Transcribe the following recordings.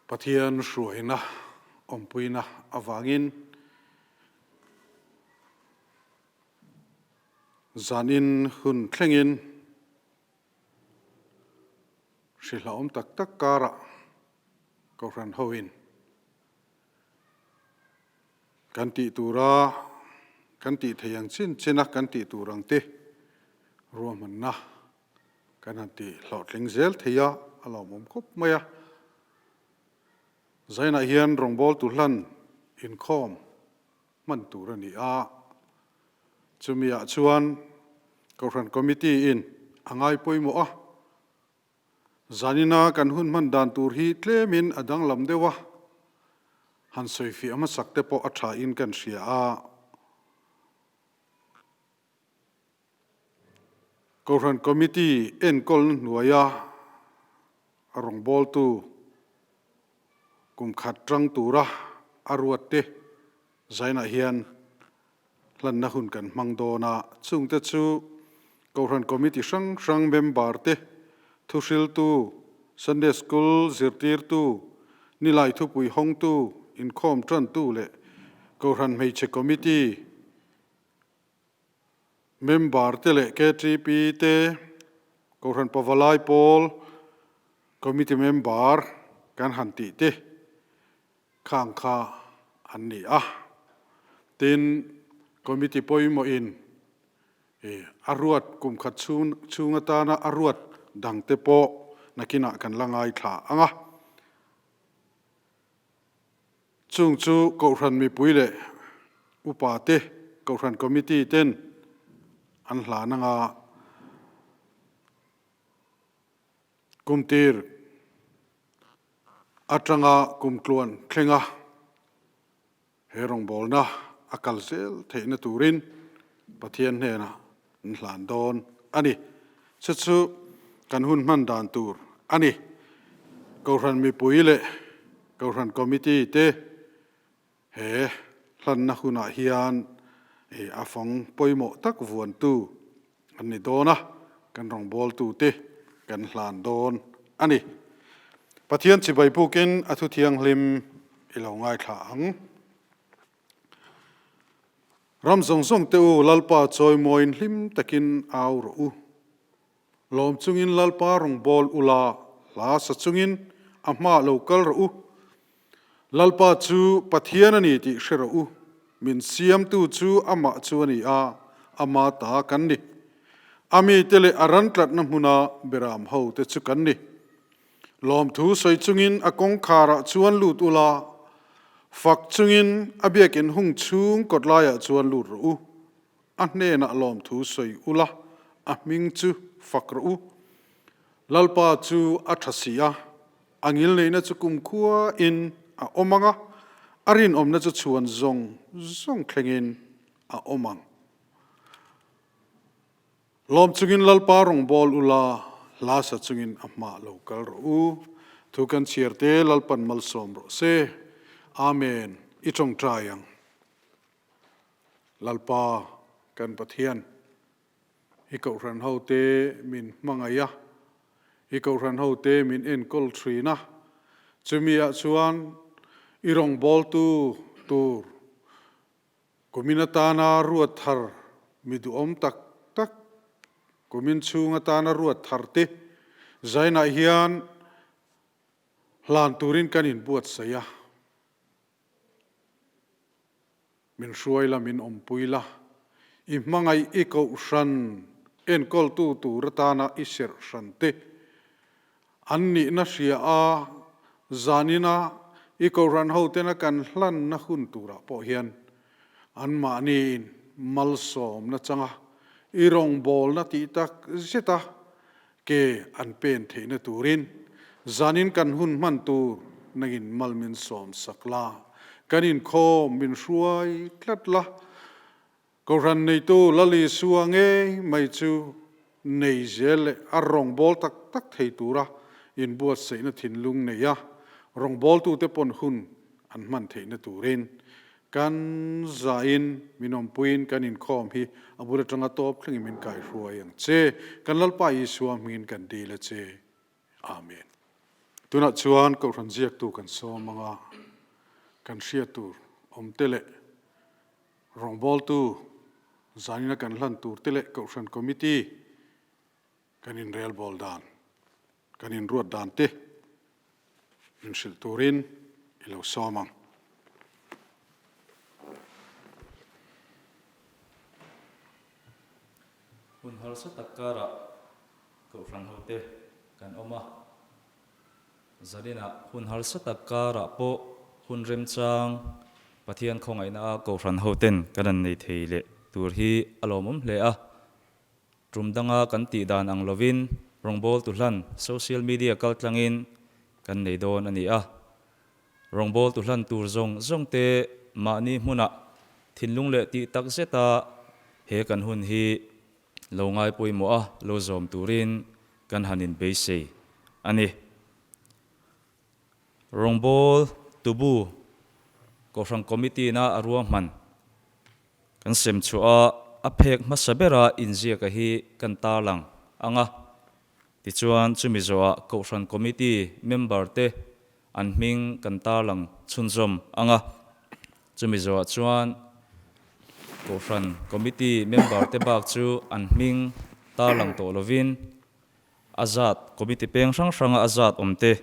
Pathian hruaina awmpuina avangin zanin hun thlengin hrihlawm tak tak karah Kohhran hoin Kan tih tura kan tih thei ang chin china kan tih tur ang te ruahmanna kan han ti hlawhtling zel thei a, a lawmawm khawp mai a. Zainah hian rawngbawltu hlan inkhawm hman tur a ni a, chumiah chuan Kohhran Committee in a ngai pawimawh a. Zanina kan hun hman dan tur hi tlemin a danglam deuh a, han sawifiah hmasak te pawh a tha in kan hria a. Kohhran Committee enkawlna hnuaia rawngbawltu kum khat tang tura a ruat te zainah hian hlanna hun kan hmang dawn a, chungte chu Kohhran Committee hrang hrang member te, thuhriltu, Sunday School zirtirtu, nilai thupui hawngtu, inkhawm tantu leh Kohhran Hmeichhe Committee member te leh KTP te, Kohhran Pavalai Pawl Committee member kan han tih te. Khang kha an ni a. Tin, committee pawimawhin a ruat kum khat chhung atana a ruat dangte pawh nakinah kan la ngaithla ang a. Chung chu Kohhran mipui leh upate, Kohhran committee ten an hlan anga kumtir Atanga kumtluan thlenga he rawngbawlna a kal zel theihna turin Pathian hnenah an hlan dawn a ni. Chu chu kan hun hman dan tur a ni. Kohhran mipui leh Kohhran Committee te he hlanna hunah hian a fang pawimawh tak vuantu an ni dawn a, kan rawngbawltute kan hlan dawn a ni. Pathian chibai bukin a thu thianghlim i lo ngaithla ang. Ram zawng zawng te u, Lalpa chawimawiin hlim takin au rawh u. Lawm chungin Lalpa rawngbâwl ula, hla sa chungin a hmaah lo kal rawh u. Lalpa chu Pathian a ni tih hre rawh u. Min siamtu chu amah chu a ni a, ama ta kan ni. A mite leh a ran tlatna hmuna beram hote chu kan ni. Lawmthu sawi chungin a kawngkharah chuan lut ula, fak chungin a biakinn hung chhung kawtlaiah chuan lut rawh u. A hnenah lawmthu sawi ula, a hming chu fak rawh u. Lalpa chu a tha si a, a ngilneihna chu kumkhuain a awm ang a, a rinawmna chu chhuan zawng zawng thlengin a awm ang. Lawm chungin Lalpa rawngbâwl ula, hla sa chungin a hmah lo kal rawh u. Thu kan chhiar te Lalpan malsawm rawh se. Amen. I tawngtai ang. Lalpa kan Pathian, i Kohhran hote min hmangaih a, i Kohhran hote min enkawl thin a, chumi ah chuan i rawngbawltu tur kumin atana ruat thar mi duhawm tak tak, kumin chhung atana ruat thar te zainah hian hlan turin kan inbuatsaih a. Min hruai la, min awmpui la, i hmangaih i kohhran enkawltu tur atana i serh hran te an nihna hria a, zanina i kohhran hotena kan hlanna hun turah pawh hian anmahniin malsawmna changa i rawngbawlna tih tak zeta Ke an pen theihna turin zanin kan hun hman tur nangin mal min sawm sak la, kan inkhawm min hruai tlat la. Kohhran neitu Lal Isua ngei mai chu nei zel leh a rawngbâwl tak tak thei tura inbuatsaihna thinlung nei a, rawngbâwltute pawn hun an hman theihna turin. Kan zahin min awmpuiin kan inkhawm hi a bul atanga tawp thlengin min kaihruai ang che. Kan Lalpa Isua hmingin kan dil a che. Amen. Tunah chuan Kohhran ziaktu kan sawm anga kan hriat tur awm te leh rawngbawltu zanina kan hlan tur te leh Kohhran Committee kan inrelbawl dan, kan inruat dan te min hrilh turin i lo sawm ang. Hun harsa tak karah Kohhran hote kan awm a, zaninah hun harsa tak karah pawh hun remchang Pathian khawngaihna a Kohhran hoten kan han nei thei leh tur hi a lawmawm hle a. Tum danga kan tih dan ang lovin rawngbawltu hlan social media kal tlangin kan nei dawn a ni a. Rawngbawltu hlan tur zawng zawng te mahni hmunah thinlung leh tih tak zeta he kan hun hi lo ngai pawimawh a lo zawm turin kan han inbeisei a ni. Rawngbawltu bu Kohhran Committee-na a ruahman kan sem chhuah a, a phek hmasa bera inziaka hi kan tarlang ang a. Tichuan, chumi zawhah Kohhran Committee member-te an hming kan tarlang chhunzawm ang a. Chumi zawhah chuan Kohhran Committee member-te bak chu an hming tarlang tawh lovin, A zat, committee peng hrang hranga a zat awm te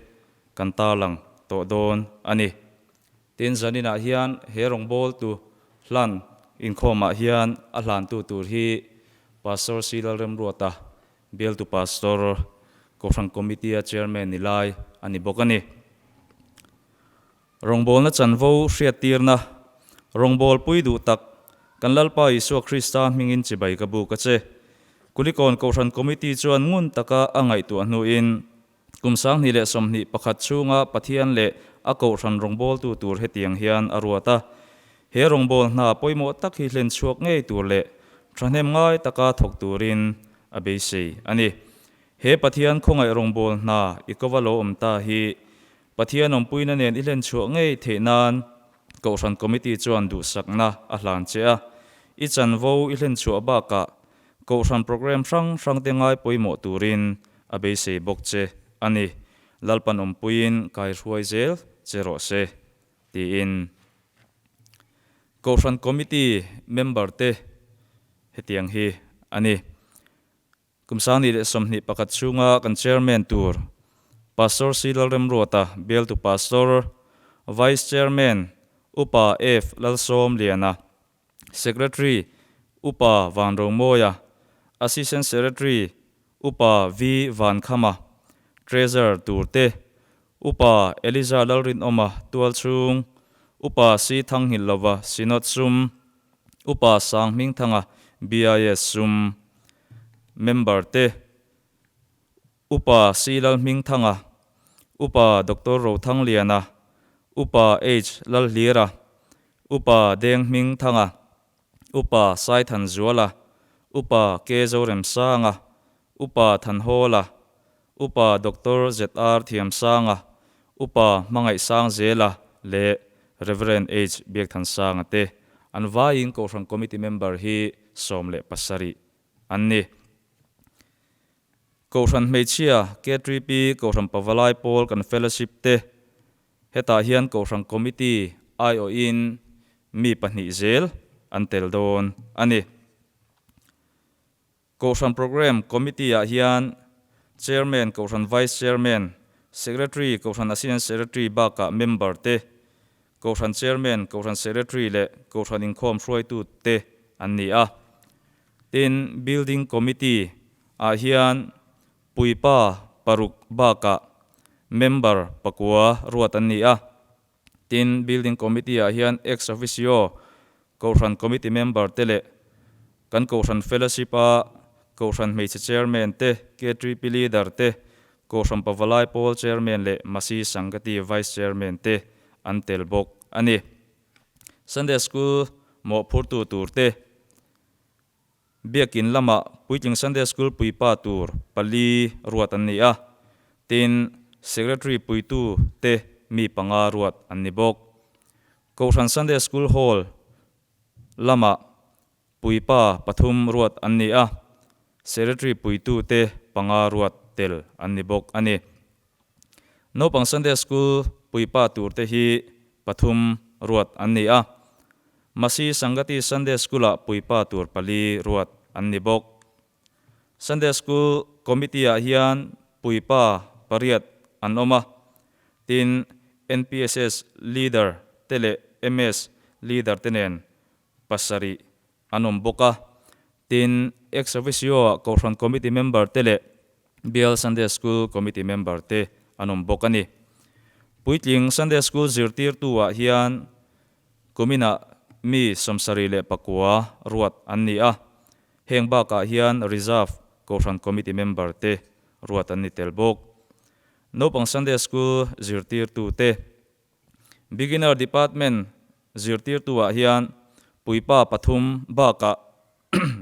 kan tarlang tawh dawn a ni. Tin, zaninah hian he rawngbawltu hlan inkhawmah hian a hlantu tur hi Pastor C. Lalremruata, bialtu Pastor, Kohhran Committee-a Chairman ni lai a ni bawk a ni. Rawngbawlna chanvo hriattirna, Rawngbawlpui duh tak, kan Lalpa Isua Krista hmingin chibai ka buk a che. Kulikawn Kohhran Committee chuan ngun taka a ngaihtuah hnuin, kum 2021 chhunga Pathian leh a Kohhran rawngbawltu tur hetiang hian a ruat a. He rawngbâwl hna pawimawh tak hi hlen chhuak ngei tur leh thahnem ngai taka thawk turin a beisei a ni. He Pathian khawngaih rawngbâwl hna i kova lo awm ta hi Pathian awmpuina nen i hlen chhuah ngei theih nan Kohhran Committee chuan duhsakna a hlan che a. I chanvo i hlen chhuah bakah Kohhran programme hrang hrangte ngai pawimawh turin a beisei bawk che a ni. Lalpan awmpuiin kaihruai zel che rawh se, tiin Kohhran Committee member te hetiang hi a ni. Kum 2021 chhunga kan Chairman tur Pastor C. Lalremruata, Bialtu Pastor, Vice Chairman Upa F. Lalsawmliana, Secretary Upa Vanromawia, Assistant Secretary Upa V. Vankhama, Treasurer tur te Upa Eliza Lalrinawma, Tualchhung, Upa C. Thanghilhlova, Synod Sum, Upa Sanghmingthanga, BIS Sum, Member te, Upa C. Lalhmingthanga, Upa Doctor Rothangliana, Upa H. Lalhlira, Upa Denghmingthanga, Upa Saithanzuala, Upa K. Zoremsanga, Upa Thanhawla, Upa Doctor ZR Thiamsanga, Upa Hmangaihsangzela leh Rev. H. Biakthansanga te an vaiin Kohhran Committee member hi 17 an ni. Kohhran hmeichhia K3P Kohhran Pavalai Pawl kan Fellowship te hetah hian Kohhran Committee aiawhin mi pahnih zel an tel dawn a ni. Kohhran Programme Committee-ah hian Chairman, Kohhran Vice Chairman, Secretary, Kohhran Assistant Secretary bakah member te, Kohhran Chairman, Kohhran Secretary leh Kohhran inkhawm hruaitu te an ni a. Tin, Building Committee-ah hian puipa paruk bakah member pakua ruat an ni a. Tin, Building Committee-ah hian ex officio Kohhran Committee member te leh kan Kohhran Fellowship-a Kohhran Hmeichhe Chairman te, K3P Leader te, Kohhran Pavalai Pawl Chairman leh Masi Sangati Vice Chairman te an tel bawk a ni. Sunday School mawhphurtu tur te, Biakin lamah puitling Sunday School puipa tur pali ruat an ni a, tin Secretary puitu te mi panga ruat an ni bawk. Kohhran Sunday School Hall lamah puipa pathum ruat an ni a, Secretary puitute panga ruat tel an ni bawk a ni. Naupang Sunday School puipa turte hi pathum ruat an ni a, Masi Sangati Sunday School-ah puipa tur pali ruat an ni bawk. Sunday School Committee-ah hian puipa pariat an awm a, tin NPSS Leader te leh MS Leader te nen pasarih an awm bawk a, tin Ex Officio-ah Kohhran Committee Member te leh Bial Sunday School Committee Member te an awm bawk a ni. Puitling Sunday School zirtirtu-ah hian kuminah mi 79 ruat an ni a, heng bakah hian Reserve Kohhran Committee Member te ruat an ni tel bawk. Naupang Sunday School zirtirtu te Beginner Department zirtirtu-ah hian puipa pathum bakah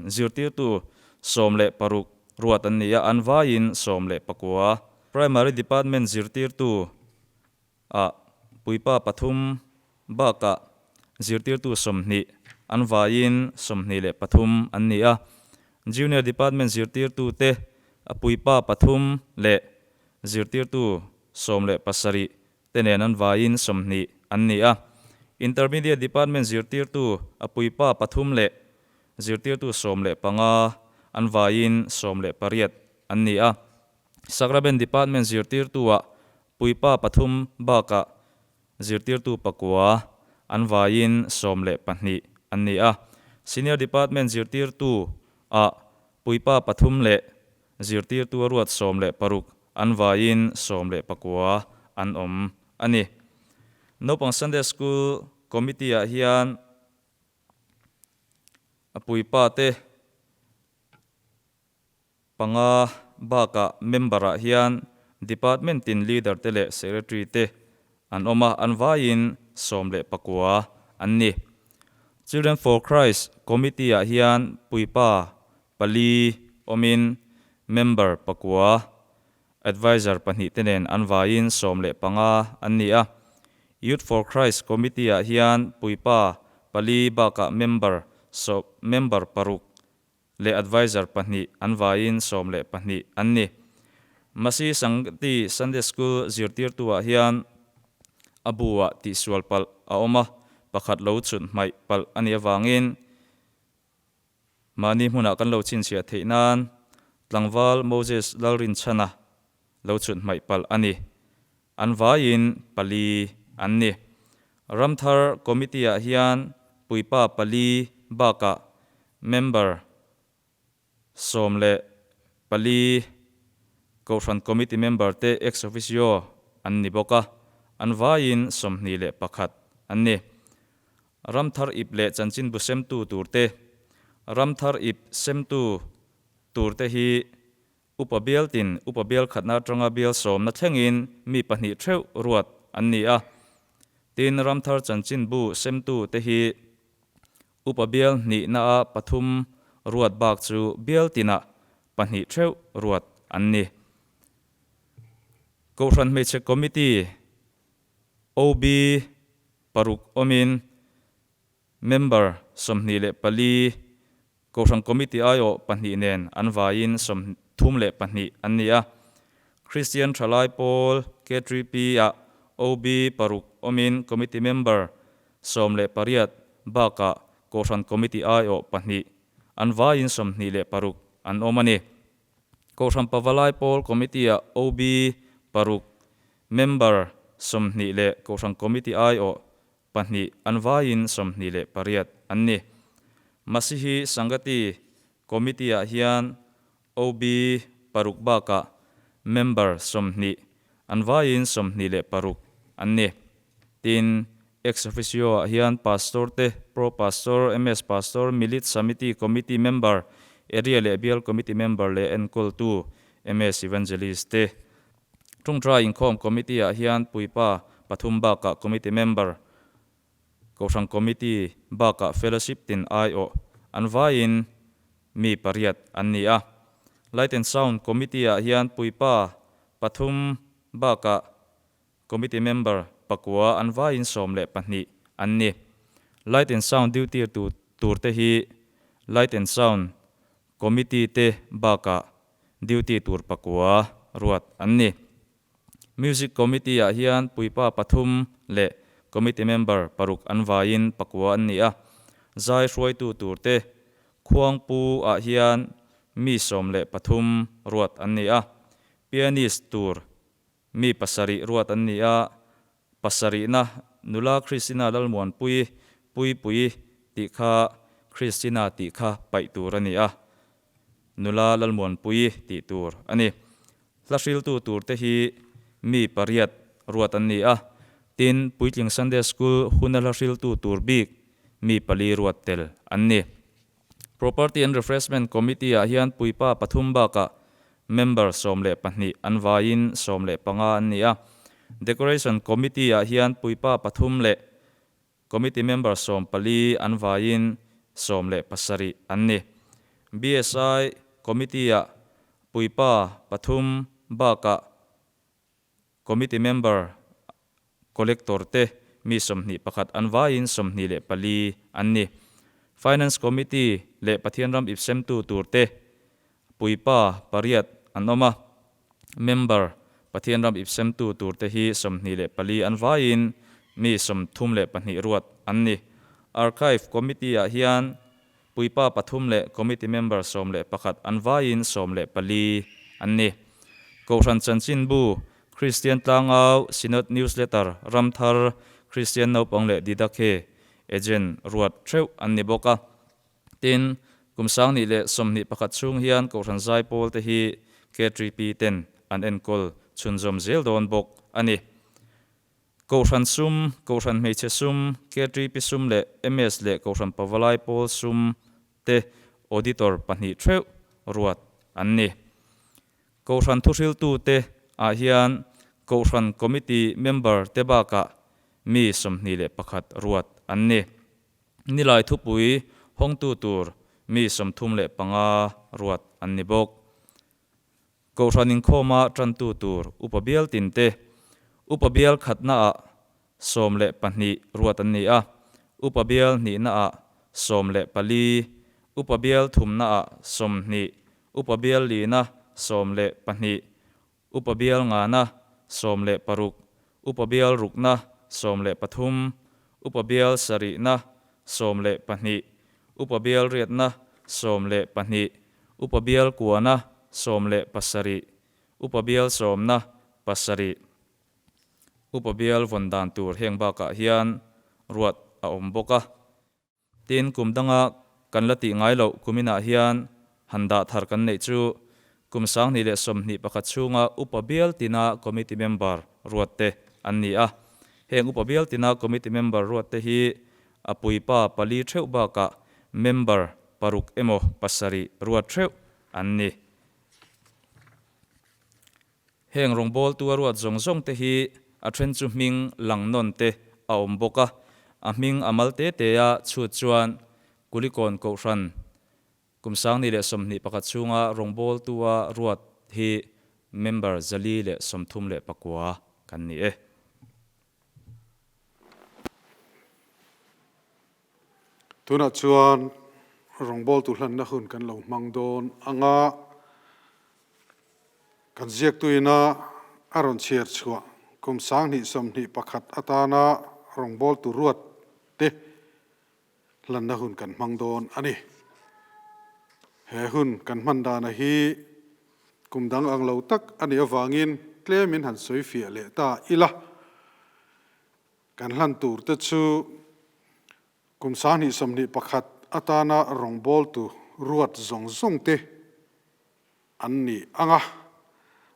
zirtirtu 16 ruat an ni a, an vaiin 19. Primary Department zirtirtu ah puipa pathum bakah zirtirtu 20, an vaiin 23 an ni a. Junior Department zirtirtu te a puipa pathum leh zirtirtu 17 te nen an vaiin 20 an ni a. Intermediate Department zirtirtu a puipa pathum leh zirtirtu 15 an vaiin 18 an ni a. Sacrament Department zirtirtu-ah puipa pathum bakah zirtirtu pakua an vaiin 12 an ni a. Senior Department zirtirtu-ah puipa pathum leh zirtirtu a ruat 16 an vaiin 19 an awm a ni. Naupang Sunday School Committee-ah hian a puipa te panga bakah member-ah hian Department tin Leader te leh Secretary te an awm a, an vaiin 19 an ni. Children for Christ Committee-ah hian puipa pali awmin member pakua, Adviser pahnih te nen an vaiin 15 an ni a. Youth for Christ Committee-ah hian puipa pali bakah member member paruk leh adviser pahnih an vaiin 12 an ni. Masi Sangti Sunday School zirtirtu-ah hian a bu-ah tihsual palh a awm a, pakhat lo chhut hmaih palh a nih avangin mahni hmunah kan lo chhinchhiah theih nan tlangval Moses Lalrinchhana lo chhut hmaih palh a ni. An vaiin pali an ni. Ramthar Committee-ah hian puipa pali bakah member 14 Kohhran Committee member te ex officio an ni bawk a, an vaiin 21 an ni. Ramthar ip leh chanchinbu semtu turte Ramthar ip semtu turte hi Upa bial tin, upa bial khatna atanga bial sawmna thlengin mi pahnih theuh ruat an ni a. Tin, Ramthar chanchinbu semtu te hi upa bial hnihna-a pathum ruat bak chu bial tinah pahnih theuh ruat an ni. Kohhran Hmeichhe Committee, OB, paruk awmin Member 24, Kohhran Committee aiawh pahnih nen an vaiin 32 an ni a. Kristian Thalai Pawl K3P ah OB paruk awmin Committee Member 18 bakah Kohhran Committee aiawh pahnih an vaiin 26 an awm a ni. Kohhran Pavalai Pawl Committee ah OB paruk, Member 20 leh Kohhran Committee aiawh pahnih an vaiin 28 an ni. Masihi Sangati Committee-ah hian OB paruk bakah member 20 an vaiin 26 an ni. Tin, ex officio-ah hian Pastor te, Pro Pastor, MS Pastor, Milit Samiti Committee member, Area leh Bial Committee member leh enkawltu MS Evangelist te. Tawngtai Inkhawm Committee-ah hian puipa pathum bakah Committee member, Kohhran Committee bakah Fellowship tin aiawh an vaiin mi pariat an ni a. Light and Sound Committee-ah hian puipa pathum bakah Committee member pakua an vaiin 12 an ni. Light and Sound duty tu turte hi Light and Sound Committee te bakah duty tur pakua ruat an ni. Music Committee ah hian puipa pathum leh Committee member paruk an vaiin pakua an ni a. Zai hruaitu turte Khuangpu ah hian mi 13 ruat an ni a. Pianist tur mi pasarih ruat an ni a. Pasarihna nula Christina Lalmuanpuii Puipuii tih kha Christina tih kha paih tur a ni a, nula Lalmuanpuii tih tur a ni. Hla hriltu turte hi mi pariat ruat an ni a, tin puitling Sunday School huna hla hriltu tur bik mi pali ruat tel an ni. Property and Refreshment Committee ah hian puipa pathum bakah member 12 an vaiin 15 an ni a. Decoration Committee ah hian puipa pathum leh Committee member 14 an vaiin 17 an ni. BSI Committee ah puipa pathum bakah Committee member Collector te mi 21 an vaiin 24 an ni. Finance Committee leh Pathian ram ipsemtu tur te puipa pariat an awm a. Member Pathian ram ipsemtu tur te hi 24 an vaiin mi 32 ruat an ni. Archive Committee ah hian puipa pathum leh Committee member 11 an vaiin 14 an ni. Kohhran Chanchinbu, Kristian Tlangau, Synod Newsletter, Ramthar, Kristian Naupang leh Didakhe Agent ruat theuh an ni bawk a. Tin, kum 2021 chhung hian Kohhran Zaipawl te hi KTP ten an enkawl chhunzawm zel dawn bawk a ni. Kohhran sum, Kohhran hmeichhe sum, KTP sum leh MS leh Kohhran Pavalai pawl sum te Auditor pahnih theuh ruat an ni. Kohhran thuhriltute ah hian Kohhran Committee member te bakah mi 21 ruat an ni. Nilai thupui hawngtu tur mi 35 ruat an ni bawk. Kohhran inkhawma tantu tur upa bial tin te, upa bial khatnaah 12 ruat an ni a, upa bial hnihnaah 14, upa bial thumnaah 20, upa bial lina 12, upa bial ngana 16, upa bial rukna 13, upa bial sarihna 12, upa bial riatna 12, upa bial kuana 17, upa bial sawmna pasarih, upa bial vawn dan tur heng bakah hian ruat a awm bawk a. Tin, kum danga kan la tih ngai loh kuminah hian han dah thar kan neih chu kum 2021 chhunga upa bial tina committee member ruat te an ni a. Heng upa bial tina committee member ruat te hi a puipa pali theuh bakah member paruk emaw pasarih ruat theuh an ni. Heng rawngbawltu a ruat zawng zawng te hi a then chu hming lang nawn te a awm bawk a, a hming a mal te te a chhut chuan Kulikawn Kohhran kum 2021 chhunga rawngbawltu a ruat hi member 439 kan ni e. Tunah chuan rawngbawltu hlanna hun kan lo hmang dawn anga kan ziaktuina a rawn chhiar chhuah kum 2021 atana rawngbawltu ruat te hlanna hun kan hmang dawn a ni. He hun kan hman dana hi kum dang ang lo tak a nih avangin tlemin han sawi fiah leh ta ila. Kan hlan tur te chu kum 2021 atana rawngbawltu ruat zawng zawng te an ni ang a,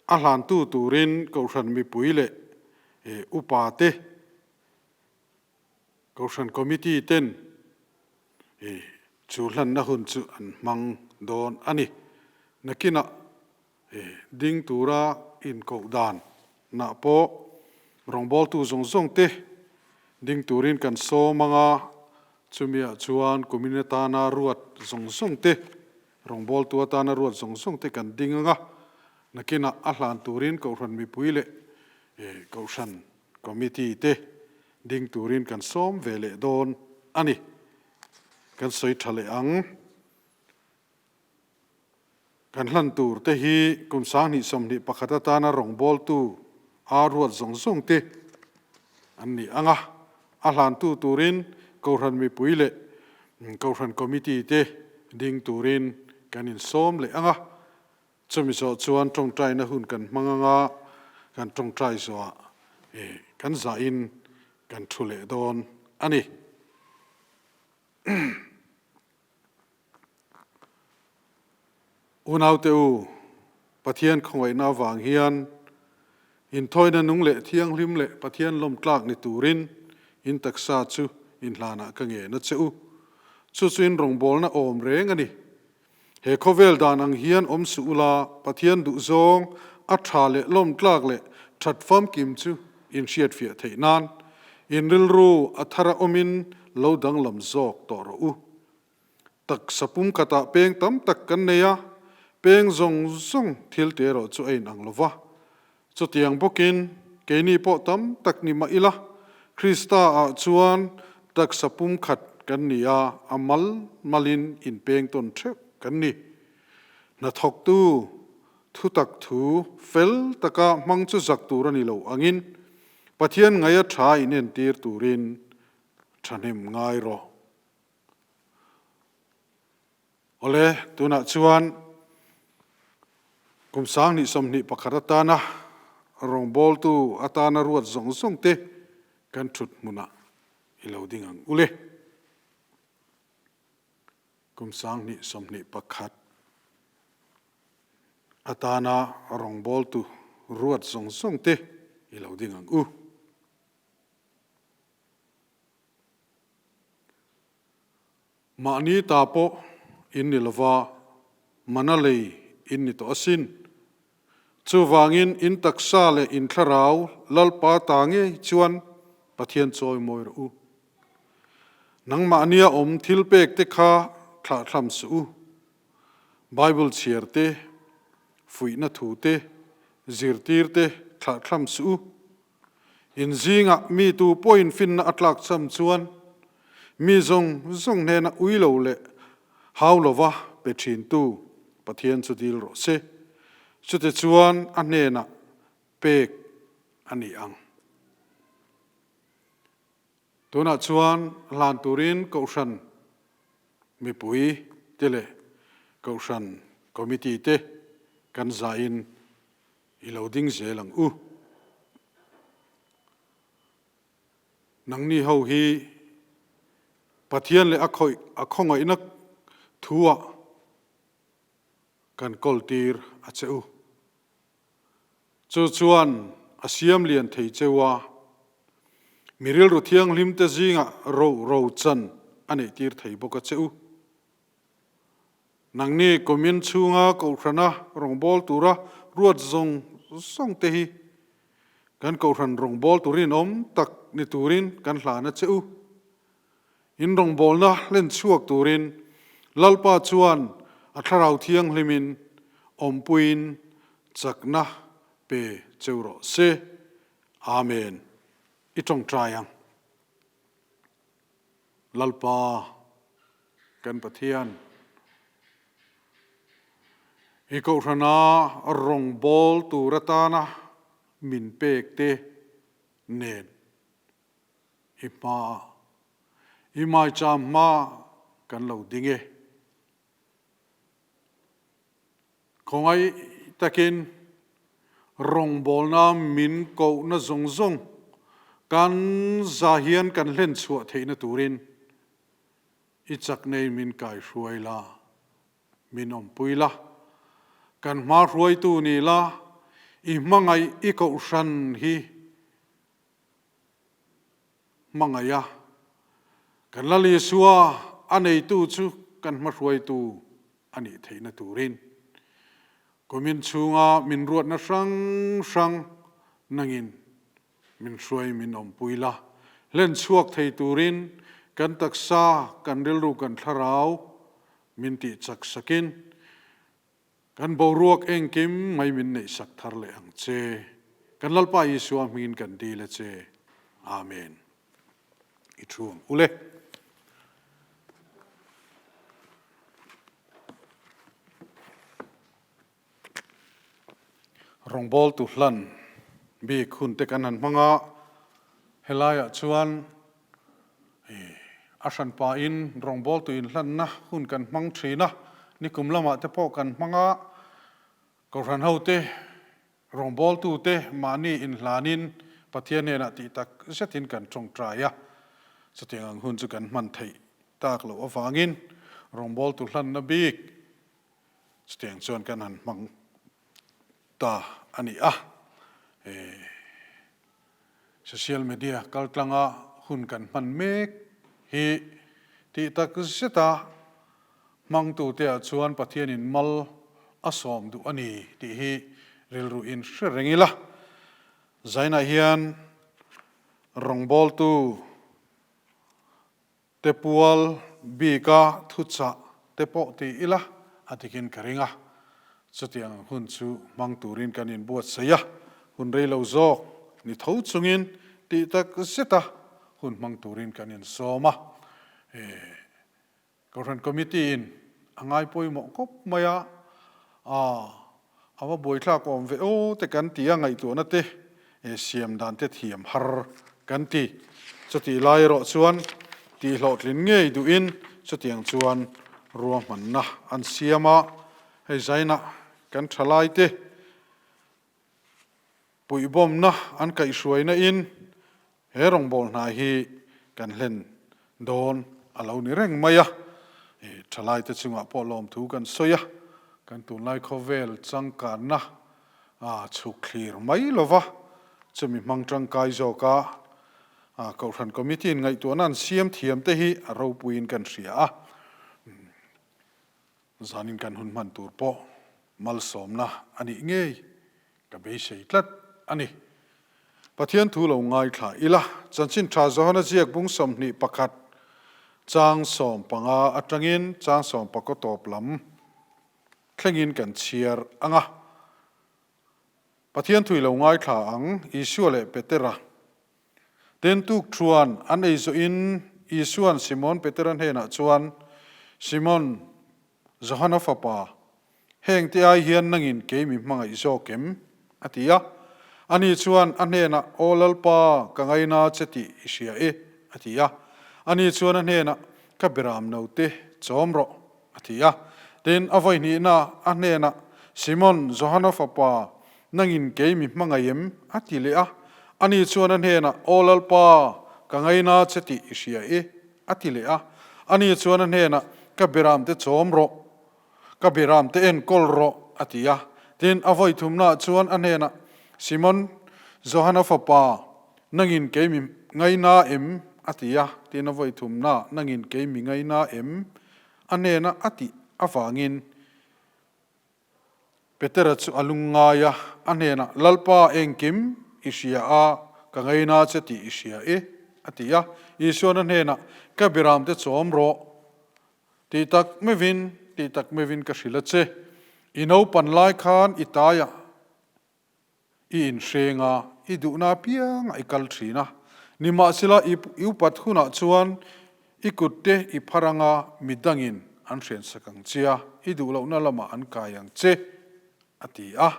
a hlantu turin Kohhran mipui leh upa te, Kohhran Committee ten chu hlanna hun chu an hmang dawn a ni. Nakinah ding tura inkoh dan nah pawh rawngbawltu zawng zawng te ding turin kan sawm ang a, chumiah chuan kumin atana ruat zawng zawng te, rawngbawltu atana ruat zawng zawng te kan ding ang a, nakinah a hlan turin Kohhran mipui leh Kohhran Committee te. ding turin kan sawm ve leh dawn a ni. Kan sawi tha leh ang. Kan hlan tur te hi kum 2021 atana rawngbawltu a ruat zawng zawng te an ni ang a, a hlantu turin Kohhran mipui leh Kohhran Committee te ding turin kan insawm leh ang a, chumi zawh chuan tawngtaina hun kan hmang ang a, kan tawngtai zawhah kan zahin kan thu leh dawn a ni. Unaute u, Pathian khawngaihna avang hian inthawina nung leh thianghlim leh Pathian lawmtlak ni turin in taksa chu inhlanah ka ngen a che u. Chu chu in rawngbawlna awm reng a ni. He khawvel dan ang hian awm suh ula, Pathian duhzawng a tha leh lawmtlak leh that famkim chu in hriatfiah theih nan in rilru a thara awmin lo danglam zawk tawh rawh u. Taksa pumkhatah peng tam tak kan nei a, peng zawng zawng thil te erawh chu a inang lo va. Chutiang bawkin keini pawh tam tak ni mah ila, Krista-ah chuan taksa pumkhat kan ni a, a mal malin inpeng tawn theuh kan ni. Hnathawktu thutak thu fel taka hmang chu zak tur a ni lo angin, Pathian ngaia tha inentir turin thahnem ngai rawh. Awle, tunah chuan kum 2021 atana rawngbawltu atana ruat zawng zawng te kan thut hmunah i lo ding ang ule. Kum 2021 atana rawngbawltu ruat zawng zawng te i lo ding ang u. Mahni ta pawh in ni lova, mana lei in ni tawh asin. Chuvangin in taksa leh in thlarau Lalpa ta ngei chuan Pathian chawi mawi rawh u. Nangmahnia awm thil pek te kha thlahthlam suh u. Bible chhiar te, fuihna thu te, zirtir te thlahthlam suh u. In zingah mi tu pawhin finna a tlak cham chuan mi zawng zawng hnena ui lo leh hau lova pe thintu Pathian chu dil rawh se. Chutichuan a hnenah pek a ni ang. Tunah chuan hlan turin Kohhran mipui te leh Kohhran Committee te kan zahin I lo ding zel ang u. Nangni ho hi Pathian leh a khawih a khawngaihna thuah kan kawltir a che u. Chu chuan a siam lian thei cheu a, mi rilru thianghlim te zingah ro ro chan a neihtir thei bawk a che u. Nangni kumin chhunga Kohhrana rawngbâwl tura ruat zawng zawng te hi kan Kohhran rawngbâwl turin awm tak ni turin kan hlan a che u. In rawngbâwlna hlen chhuak turin Lalpa chuan a Thlarau Thianghlimin awmpuiin chakna pe cheu rawh se. Amen. I tawngtai ang. Lalpa kan Pathian, i Kohhrana rawngbâwl tûr atâna min pêkte nên i hmaah, i maicham hmaah kan lo ding e. Khawngaih takin rawngbawlna min kohna zawng zawng kan za hian kan hlen chhuah theihna turin i chak nei min kaihruai la, min awmpui la, kan hma hruaitu ni la, i hmangaih i kohhran hi hmangaih a, kan Lal Isua a neitu chu kan hmahruaitu a nih theihna turin kumin chhunga min ruatna hrang hrang nangin min hruai min awmpui la, hlen chhuak thei turin kan taksa, kan rilru, kan thlarau min tih chak sakin Kan boruak engkim mai min neihsak thar leh ang che. Kan Lalpa Isua hmingin kan dil a che. Amen. I thu ang u le. Rawngbawltu hlan bik hun te kan han hmang a, helaiah chuan a hranpain rawngbawltu inhlanna hun kan hmang thin a, nikum lamah te pawh kan hmang a, Kohhran hote rawngbawltute mahni inhlanin Pathian hnenah tih tak zetin kan tawngtai a, chutiang ang hun chu kan hman theih tak loh avangin rawngbawltu hlanna bik Chutiang chuan kan han hmang ta a ni a, social media kaltlanga hun kan hman mek hi tih tak zeta hmangtute ah chuan Pathianin mal a sawm duh a ni tih hi rilru in hre reng ila. Zainah hian rawngbawltu Te pual bika thuchah te pawh ti ila a dikin ka ring a, chutiang hun chu hmang turin kan inbuatsaih a, hun rei lo zawk ni tho chungin tih tak zeta hun hmang turin kan insawm a. Kohhran Committee in a ngai pawimawh khawp mai a, a va buaithlak awm ve aw te kan ti a, ngaihtuahna te siam dan te thiam har kan ti. Chutih lai erawh chuan tih hlawhtlin ngei duhin chutiang chuan ruahmanna an siam a, hei zainah kan thalai te puihbawmna an kaihhruaina in He rawngbâwl hna hi kan hlen dâwn a lo ni reng mai a, ṭhalaite chungah pawh lawmthu kan sawi a, kan tunlai khawvel changkanna chhuk thlir mai lo va, chumi hmang ṭangkai zawka Kohhran Committee-in ngaihtuahna an siam thiamte hi a ropuiin kan hria a. Zanin kan hun hman tur pawh malsawmna a nih ngei ka beisei tlat a ni. Pathian thu lo ngaithla ila, Chanchin Tha Johana ziak bung 21 chang 15 atangin chang sawmpakaw tawp lam thlengin kan chhiar ang a. Pathian thu i lo ngaithla ang, Isua leh Petera Tin, tukṭhuan an ei zawhin Isua'n Simon Petera hnenah chuan, Simon, Johana fapa, hengte ai hian nangin kei mi hmangaih zawk em? a ti a. Ani chuan a hnenah, Aw Lalpa, ka ngaina che tih i hria e, a ti a. Ani chuan a hnenah, Ka beram note chawm rawh, a ti a. Tin, a vawihnihna a hnenah, Simon, Johana fapa, nangin kei mi hmangaih em? a ti leh a. Ani chuan a hnenah, Aw Lalpa, ka ngaina che tih i hria e, a ti leh a. Ani chuan a hnenah, Ka beramte chawm rawh, ka beramte enkawl rawh, a ti a. Tin, a vawithumnaah chuan a hnenah, Simon, Johana fapa, nangin kei mi ngaina em? a ti a. Tin, a vawithumnaah, Nangin kei mi ngaina em? A hnena a tih avangin Petera chu a lungngai a, a hnenah, Lalpa, engkim i hria a, ka ngaina che tih i hria e, a ti a. Isuan a hnenah, Ka biramte chawm rawh, tih tak meuhin, tih tak meuhin ka hrilh a che. I naupan lai khan i taiah I inhreng a, i duhna apiangah i kal thin a. Nimahsela, i upat hunah chuan i kutte i phar anga midangin an hrensak ang che a, i duh lohna lamah an kai ang che, a ti a.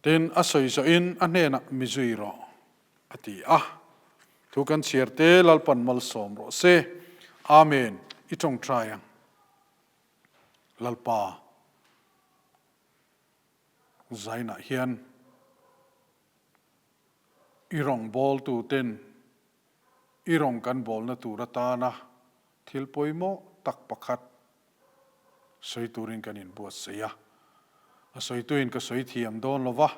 Tin, a sawi zawhin a hnenah mi zui rawh, a ti a. Thu kan chhiar te Lalpan malsawm rawh se. Amen. I tawngtai ang. Lalpa zainah hian i rawngbawltu ten i rawn kan bawlna tur atana thil pawimawh tak pakhat sawi turin kan inbuatsaih a. A sawituin ka sawi thiam dawn lova,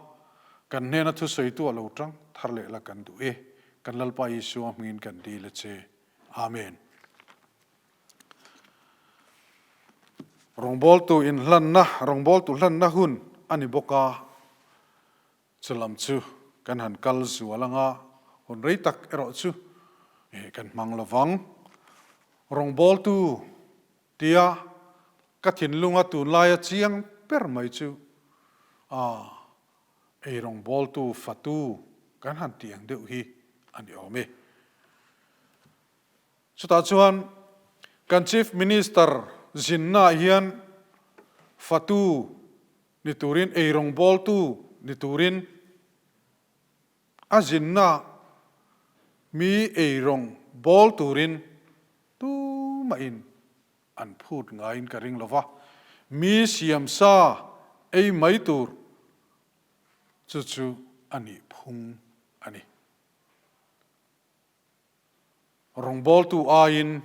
kan hnena thusawitu a lo tang thar leh la kan duh e. Kan Lalpa Isua hmingin kan dil a che. Amen. Rawngbawltu inhlanna, rawngbawltu hlanna hun a ni bawk a, chu lam chu kan han kal zual anga hun rei tak erawh chu kan hmang lo vang. Rawngbawltu tia ka thinlunga tunlaia chiang ber mai chu ei rawngbawltu fatu. Kan han ti ang deuh hi a ni awm e. Chutah chuan kan Chief Minister zinnaah hian fatu ni turin, eirawngbawltu ni turin a zinna mi eirawng bawl turin tumahin an phut ngaiin ka ring lova, mi siamsa ei mai tur chu chu a nih phung a ni. Rawngbawltu aiin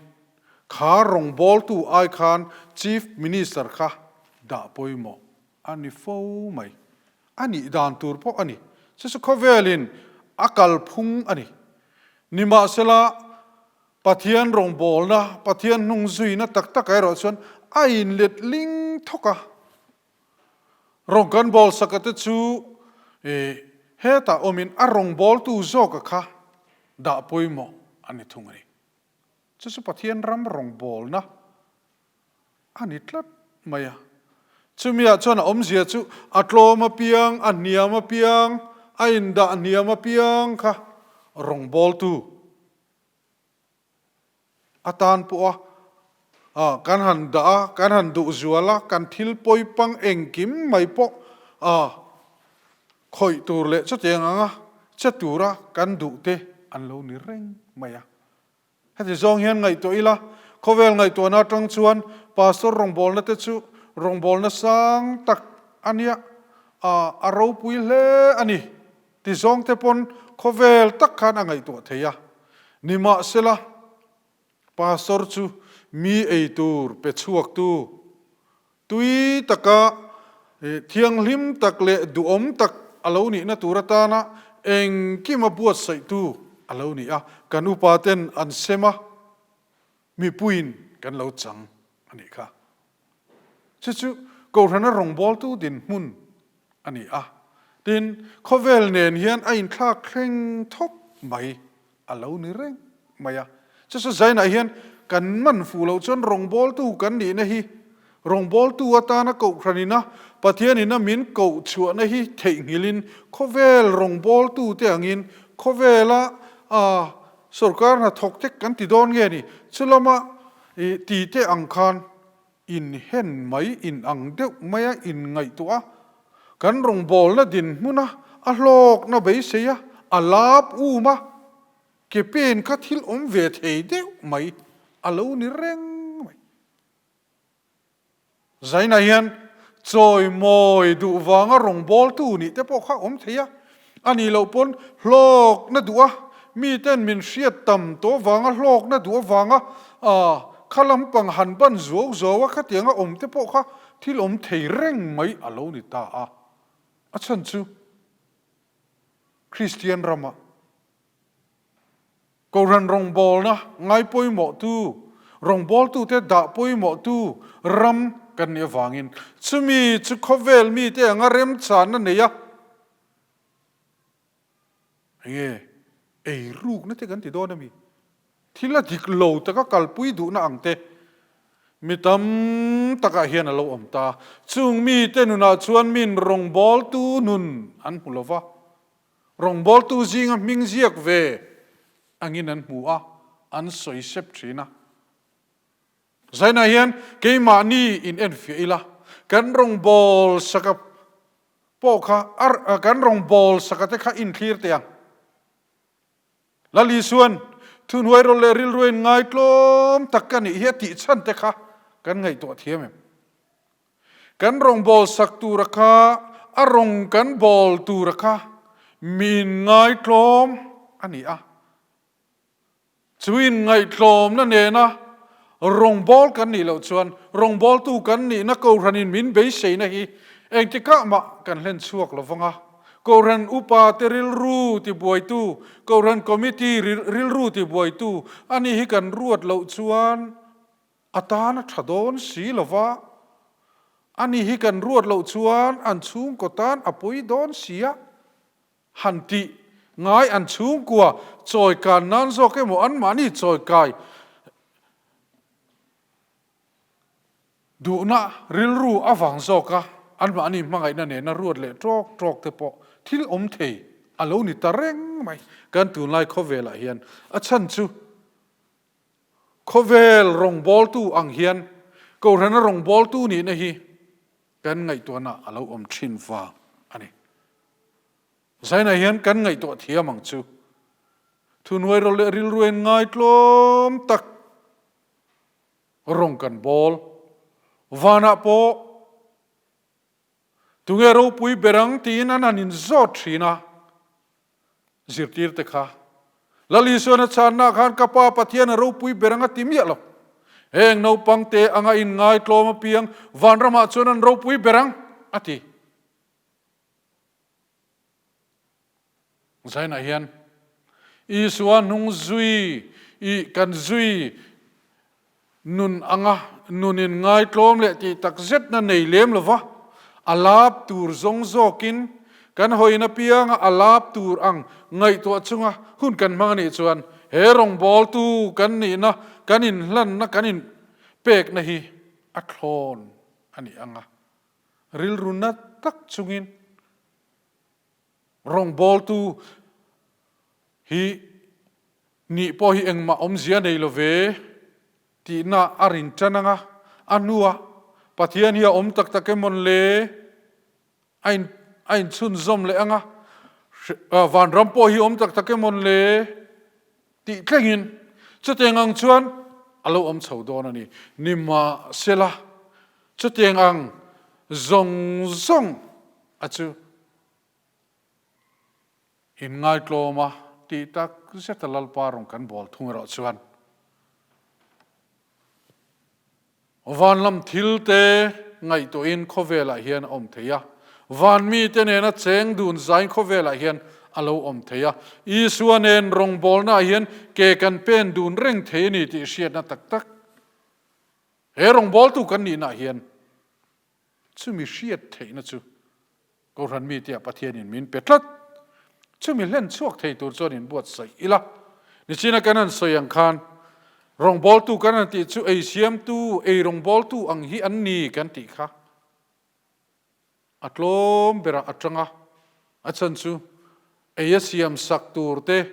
kha rawngbawltu ai khan Chief Minister kha dah pawimawh a ni fo mai. A nih dan tur pawh a ni. Chu chu khawvelin a kalphung a ni. Nimahsela, Pathian rawngbawlna, Pathian hnungzuina tak takah erawh chuan a inlet ling thawk a. Rawng kan bawl saka te chu hetah awmin a rawngbawltu zawka kha dah pawimawh a ni thung a ni. Chu chu Pathian ram rawngbawlna a ni tlat mai a. Chumiah chuan a awmzia chu a tlawm apiang, a hniam apiang, a indah hniam apiang kha rawngbawltu A tan pawh a, kan han dah a, kan han duh zual a, kan thil pawipang engkim mai pawh khawih tur leh chutiang anga che tura kan duh te an lo ni reng mai a. Heti zawng hian ngaihtuah ila, khawvel ngaihtuahna atang chuan Pastor rawngbawlna te chu rawngbawlna sang tak a nia, a ropui hle a ni. Ti zawngte pawn khawvel tak khan a ngaihtuah thei a. Nimahsela, Pastor chu mi ei tur pe chhuaktu, tui taka thianghlim tak leh duhawm tak a lo nihna tur atana engkima buatsaihtu a lo ni a, kan upa ten an sem a, mipuiin kan lo chang a nih kha. Chu chu Kohhrana rawngbawltu dinhmun a ni a. Tin, khawvel nen hian a inthlak thleng thawk mai a lo ni reng mai a. Chu chu zainah hian kan man fuh loh chuan rawngbawltu kan nihna hi rawngbawltu atana Kohhranina Pathianina min koh chhuahna hi theihnghilhin khawvel rawngbawltute angin khawvela sorkar hnathawk te kan ti dawn nge ni? Chu lama I ti te ang khan inhen mai in ang deuh mai a inngaihtuah a, kan rawngbawlna dinhmun a, a hlawkna beisei a, a lap um a, ke pen kha thil awm ve thei deuh mai a lo ni reng mai. Zainah hian chawimawi duh vanga rawngbawltu nih te pawh kha awm thei a, a nih loh pawn hlawkna duh a, miten min hriat tam tawh vanga hlawkna duh avanga kha lampang han ban zuau zuau a khatianga awm te pawh kha thil awm thei reng mai a lo ni ta a. A chhan chu Kristian ramah Kohhran rawngbawlna ngai pawimawhtu, rawngbawltute dah pawimawhtu ram kan nih avangin chumi chu khawvel mite anga remchanna nei a, enge eirukna te kan ti dawn a mi? Thil a dik lo taka kalpui duhna ang te mi tam takah hian a lo awm ta. Chung mite nunah chuan min rawngbawltu nun an hmu lova, Rawngbawltu zinga hming ziak ve angin an hmu a, an sawi sep thin a. Zainah hian keimahni in enfiah ila, kan rawngbâwl saka pawh kha, kan rawngbâwl saka te kha inthlir teh ang. Lal Isuan thuhnuai rawlh leh rilru in ngaitlawm tak ka nih hi a tih chhan te kha kan ngaihtuah thiam em? Kan rawngbâwl sak tura kha, a rawng kan bâwl tura kha min ngaitlawm a ni a. Chu inngaihtlawmna nena rawngbâwl kan nih loh chuan rawngbâwltu kan nihna Kohhranin min beiseina hi engtikah mah kan hlen chhuak lo vang a. Kohhran upate rilru tibuaitu, Kohhran Committee rilru tibuaitu a nih hi kan ruat loh chuan A tan a tha dawn si lo va, ani hi kan ruat loh chuan an chhungkaw tan a pawi dawn si a, han tih ngai an chhungkua chawi kan nan zawk emaw anmahni chawi kai duhna rilru avang zawka anmahni hmangaihna nena ruat leh tawk tawk te pawh thil awm thei. A lo ni ta reng mai kan tunlai khawvelah hian. A chhan chu khawvel rawngbawltu ang hian Kohhrana rawngbawltu nihna hi kan ngaihtuahna a lo awm thin vang a ni. Zainah hian kan ngaihtuah thiam ang chu. Thuhnuai rawh leh rilruain ngaitlawm tak rawng kan bawl. Vanah pawh Tunge ropui ber ang tiin an han inzawt thin a, zirtirte kha Lal Isuan a chhanna khan ka Pa Pathian a ropui ber ang a ti miah lo. Heng naupangte anga inngaitlawm apiang vanramah chuan an ropui ber ang a ti. Zainah hian Isua hnung zui i kan zui nun anga nunin ngaitlawm leh tih tak zetna nei lem lova a lap tur zawng zawkin kan hawiin apianga a lap tur ang ngaihtuah chunga hun kan hmang a nih chuan he rawngbawltu kan nihna kan inhlanna kan inpekna hi a thlawn a ni anga rilru na tak chungin Rawngbawltu hi nih pawh hi engmah awmzia nei lo ve tihna a rin tan ang a, a hnuah Pathian hi a awm tak tak emawn le a in a inchhunzawm leh ang a, vanram pawh hi awm tak tak emawn le tih thlengin chutiang ang chuan a lo awm chho dawn a ni. Nimahsela chutiang ang zawng zawng a chu Inngaitlawm a tih tak zeta Lalpa rawn kan bawl thung erawh chuan van lam thil te ngaihtuahin khawvelah hian a awm thei a, van mite nena cheng dun zain khawvelah hian a lo awm thei a, Isua nen rawngbawlnaah hian ke kan pen dun reng thei a ni tih hriatna tak tak he rawngbawltu kan nihnaah hian Chumi hriat theihna chu Kohhran mite ah Pathianin min pe tlat. Chumi hlen chhuak thei tur chuan inbuatsaih ila. Nichina kan han sawi ang khan rawngbawltu kan han tih chu ei siamtu, ei rawngbawltu ang hi an ni kan tih kha a tlawm berah a tang a. A chhan chu ei a siam sak tur te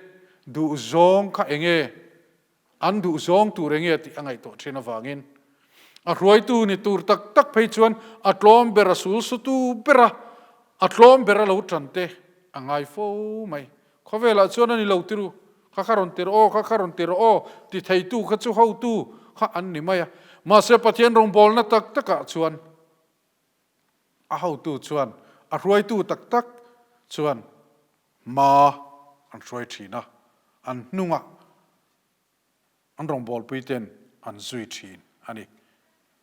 duhzawng kha enge An duhzawng tur enge tih a ngaihtuah thin avangin a hruaitu ni tur tak tak phei chuan a tlawm ber a sul sutu ber a, a tlawm ber a lo tan te a ngai fo mai. Khawvelah chuan a ni lo tiru, kha kha rawn ti rawh aw, kha kha rawn ti rawh aw ti theitu kha chu hotu kha an ni mai a. Mahse Pathian rawngbawlna tak takah chuan a hotu chuan, a hruaitu tak tak chuan hma an hruai thin a, an hnungah an rawngbawlpui ten an zui thin a ni.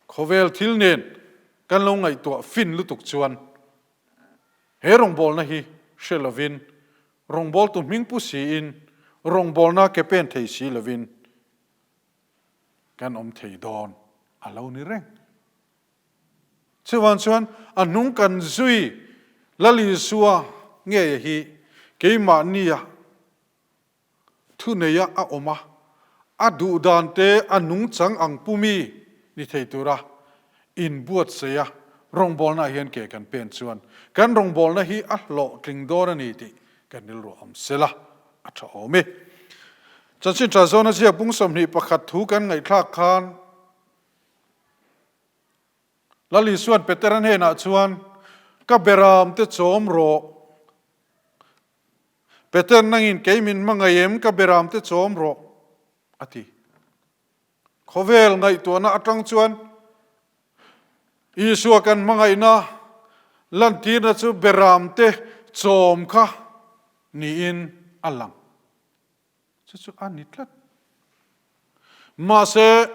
Khawvel thil nen kan lo ngaihtuah fin lutuk chuan he rawngbawlna hi hre lovin, rawngbawltu hming pu siin, rawngbawlna ke pen thei si lovin kan awm thei dawn a lo ni reng. Chuvang chuan a hnung kan zui Lal Isua ngeia hi keimahnia thuneia a awm a, a duhdan te a nungchang ang pumi ni thei tura inbuatsaih a rawngbawlnaah hian ke kan pen chuan kan rawngbawlna hi a hlawhtling dawn a ni tih kan rilru awm sela a tha awm e. Chanchin tha zawna ziak bung 21 thu kan ngaihthlak khan Lal Isuan Petera hnenah chuan, Ka beram te chawm rawh. Peter nangin kei min hmangaih em, ka beram te chawm rawh, a ti. Khawvel ngaihtuahna atang chuan Isua kan hmangaihna lantirna chu beram te chawm kha niin a lang. Chu chu a ni tlat. Mahse,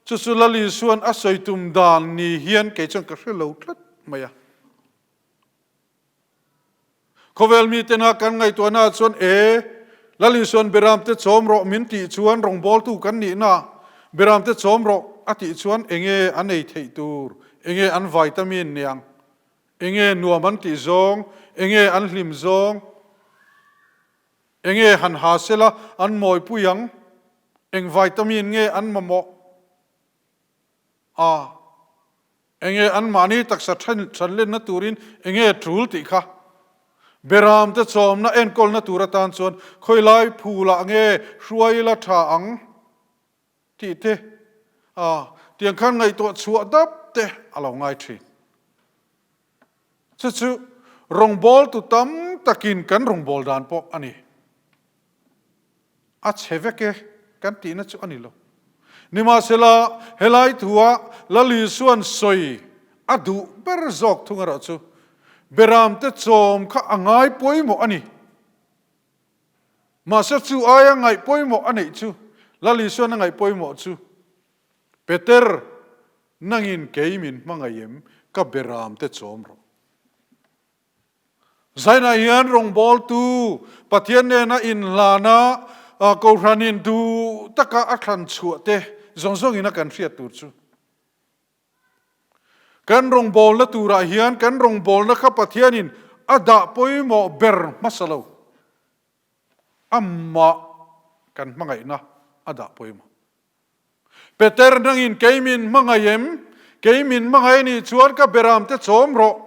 chu chu Lal Isuan a sawi tum dan ni hian kei chuan ka hre lo tlat mai a. Khawvel mitena kan ngaihtuahna chuan e, Lal Isuan Beramte chawm rawh min tih chuan rawngbawltu kan nihna Beramte chawm rawh a tih chuan enge an ei theih tur, enge an vitamin niang, enge nuam an tih zawng, enge an hlim zawng, Enge han ha sela an mawipui ang? Eng vitamin nge an mamawh a? Enge anmahni taksa thanlenna turin enge tul tih kha? Beramte chawmna enkawlna tur atan chuan khawilai phulah nge hruai ila tha ang tih te, tiang khan ngaihtuah chhuah dap te a lo ngai thin. Chu chu rawngbawltu tam takin kan rawngbâwl dan pawh a ni. A chhe vek e kan tihna chu a ni lo. Nimahsela, helai thua Lal Isua'n sawi a duh ber zawk thung erawh chu Beramte chawm kha a ngai pawimawh a ni. Mahse chu aia ngaih pawimawh a neih chu Lal Isua'n a ngaih pawimawh chu Peter, nangin kei min hmangaih em, ka Beramte chawm rawh. Zainah hian rawngbawltu Pathian nena inhlana Kohhranin duh taka a thlan chhuah te zawng zawngin a kan hriat tur chu. Kan rawngbawlna turah hian kan rawngbawlna kha Pathianin a dah pawimawh ber hmasa lo. Amah kan hmangaihna a dah pawimawh. Peter nangin kei min hmangaih em? Kei min hmangaih anih chuan ka beramte chawm rawh,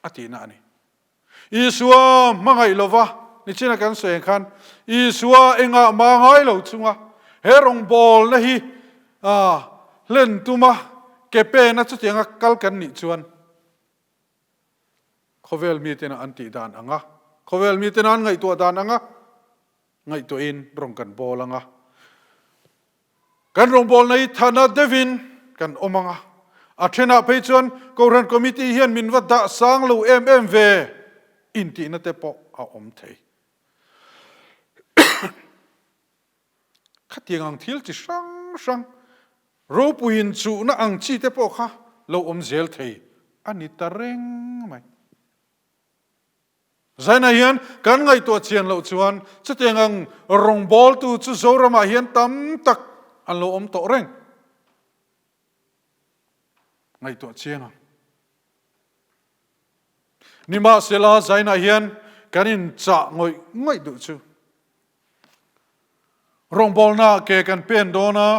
a tihna a ni. Isua hmangaih lova, nichina kan sawi ang khan, Isua engah mah ngai lo chunga he rawngbawlna hi hlen tuma ke pena chutianga kal kan nih chuan khawvel mitena an tih dan anga, khawvel mitena an ngaihtuah dan anga, Ngaihtuahin rawng kan bawl ang a, kan rawngbawlna hi thana deuhin kan awm ang a, a thenah phei chuan Kohhran Committee hian min va dah sang lo em em ve intihna te pawh a awm thei. Khatiang ang thil chi hrang hrang, ropuiin chuhna ang chi te pawh kha lo awm zel thei a ni ta reng mai. Zainah hian kan ngaihtuah chian loh chuan chutiang ang rawngbawltu chu Zoramah hian tam tak an lo awm tawh reng. Ngaihtuah chiang ang. Nimahsela Zainah hian kan inchah ngawih ngawih duh chu. Rawngbawlnaah ke kan pen dawn a,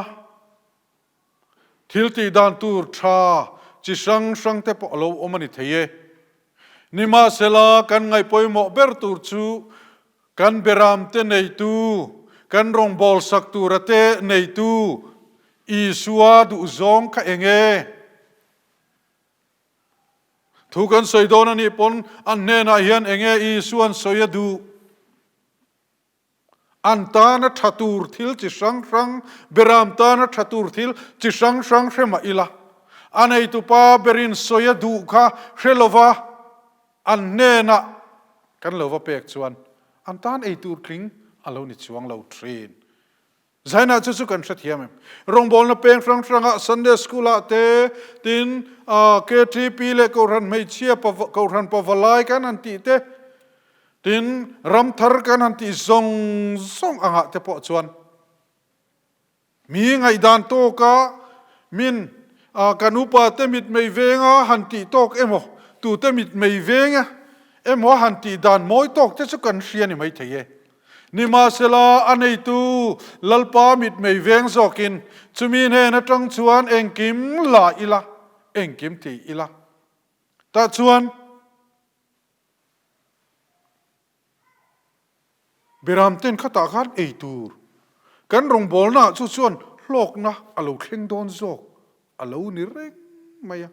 Thil tih dan tur tha chi hrang hrang te pawh a lo awm a ni thei e. Nimahsela, kan ngaih pawimawh ber tur chu kan beram te neitu, kan rawngbâwl sak tura te neitu Isua duhzawng kha eng e? Thu kan sawi dawn a nih pawn an hnenah hian eng nge Isua'n sawi a duh? An tana tha tur thil chi hrang hrang, beram tana tha tur thil chi hrang hrang hre mah ila, a neitupa berin sawi a duh kha hre lova an hnenah kan lo va pek chuan an tan ei tur tling a lo ni chuang lo thin. Zainah chu chu kan hrethiam em? Rawngbawlna peng hrang hrangah Sunday School ah te, tin KTP leh Kohhran hmeichhia Kohhran pavalai kan han tih te, tin ramthar kan han tih zawng zawng angah te pawh chuan mi ngaihdan tawka min kan upa te mitmei venga han tih tawk emaw, tute mitmei venga emaw han tih dan mawi tawk te chu kan hria ni maithei e. Nimahsela, a neitu Lalpa mitmei veng zawkin chumi hnen atang chuan engkim la ila, engkim ti ila. Tah chuan Beram ten khatah khan ei tur kan rawngbawlnaah chu chuan hlawkna a lo thleng dawn zawk a lo ni reng mai a.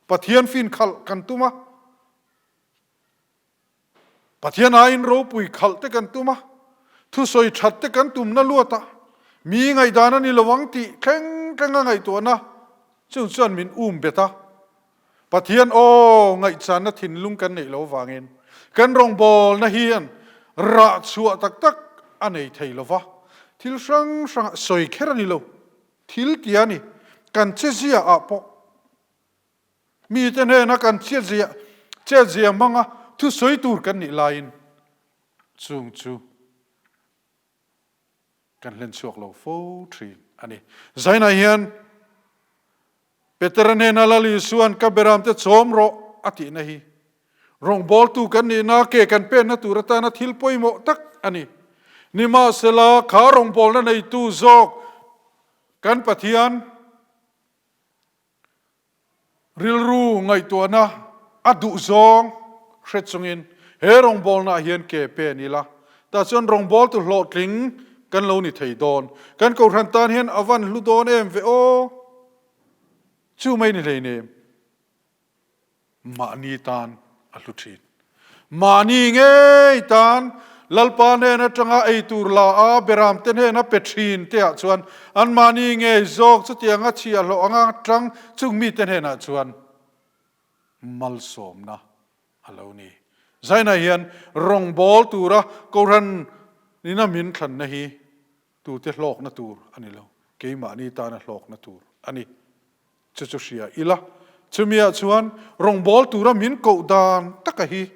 Pathian fin khalh kan tum a. Pathian aiin ropui khalh te kan tum a, thusawi that te kan tumna luat a, mi ngaihdan a ni lo ang tih thleng thleng a ngaihtuahna chung chuan min um bet a. Pathian aw ngaihchanna thinlung kan neih lo vangin kan rawngbawlna hian rah chhuah tak tak a nei thei lo va, thil hrang hrangah sawi kher a ni lo, thil tia ni, kan chezia ah pawh. Mite hnena kan chiatzia chetzia hmanga thusawi tur kan nih laiin chung chu kan hlen chhuak lo fo thin a ni. Zainah hian Petera hnena Lal Isua'n ka beramte chawm rawh a tihna hi rawngbawltu kan nihna ke kan penna tur atana thil pawimawh tak a ni. Nimahsela kha rawngbawlna neitu zawk kan Pathian Rilru ngaihtuahna a duh zawng hre chungin He rawngbawlnaah hian ke pen ila, tah chuan rawngbawltu hlawhtling kan lo ni thei dawn. Kan Kohhran tan hian a van hlu dawn em ve aw? Chu mai ni hleinem. Mahni tan a hlu thin. Mahni ngei tan Lalpa hnen atanga ei tur la a, beramte hnena pe thin te ah chuan anmahni ngei zawk chutianga chhiahhlawh anga tang chung mite hnenah chuan malsawmna a lo ni. Zaina hian rawngbâwl tura Kohhran ina min thlanna hi tute hlawkna tur a ni lo, keimahni tana hlawkna tur a ni. Chu chu hria ila, chumiah chuan rawngbâwl tura min koh dan taka hi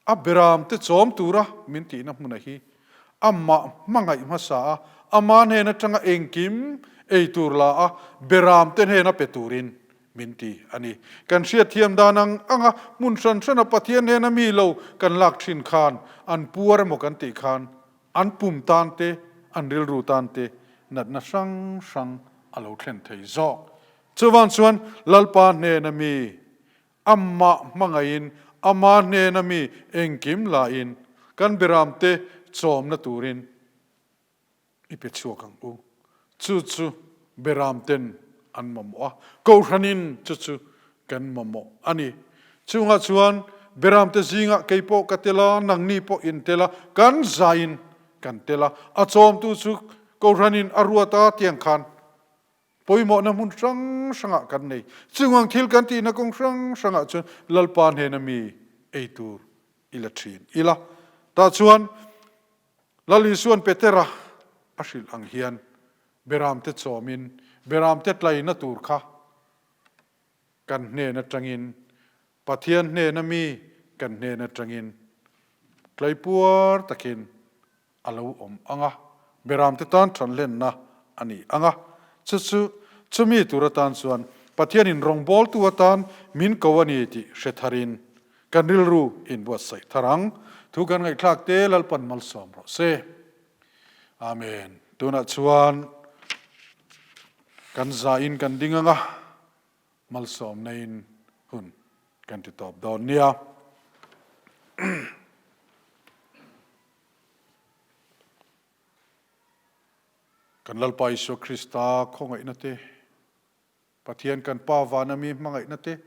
a beramte chawm tura min tihna hmuna hi amah hmangaih hmasa a, ama hnen atanga engkim ei tur la a, beramte hnena pe turin min ti a ni. Kan hriatthiam dan ang anga hmun hran hrana Pathian hnena mi lo kan lak thin khan an puar emaw kan tih khan An pum tan te, an rilru tan te natna hrang hrang a lo thlen thei zawk. Chuvang chuan Lalpa hnena mi, amah hmangaihin ama hnena mi engkim lain kan beramte chawmna turin i pe chhuak ang u. Chu chu beramten an mamawh a, Kohhranin chu chu kan mamawh a ni. Chungah chuan beramte zingah kei pawh ka tel a, nangni pawh in tel a, kan zaiin kan tel a. A chawmtu chu Kohhranin a ruat a tiang khan pawimawhna hmun hrang hrangah kan nei. Chungang thil kan tihna kawng hrang hrangah chuan Lalpa hnena mi ei tur i la thin ila. Tah chuan Lal Isuan Petera a hrilh ang hian beramte chawmin beramte tlaina tur kha kan hnen atangin, Pathian hnena mi kan hnen atangin tlaipuar takin a lo awm ang a, beramte tan thanhlenna a ni ang a. Chu chu chumi tur atan chuan Pathianin rawngbawltu atan min ko a ni tih hre tharin kan rilru inbuatsaih thar ang. Thu kan ngaihthlak te Lalpan malsawm rawh se. Amen. Tunah chuan kan zain kan ding ang a, malsawmna in hun kan ti tawp dawn nia. Kan Lalpa Isua Krista khawngaihna te, Pathian kan Pa vana mi hmangaihna te,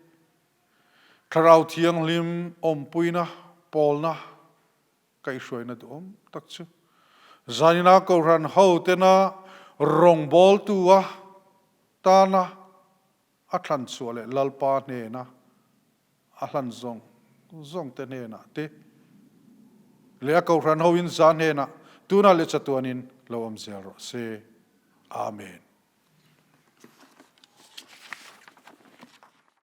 Thlarau Thianghlim awmpuina, pawlna, Kaihhruaina duhawm tak chu zanina Kohhran hotena rawngbawltu a tana a thlan chhuah leh Lalpa hnena a hlan zawng zawngte hnenah te leh a Kohhran hoin za hnenah tunah leh chatuanin lo awm zel rawh se. Amen.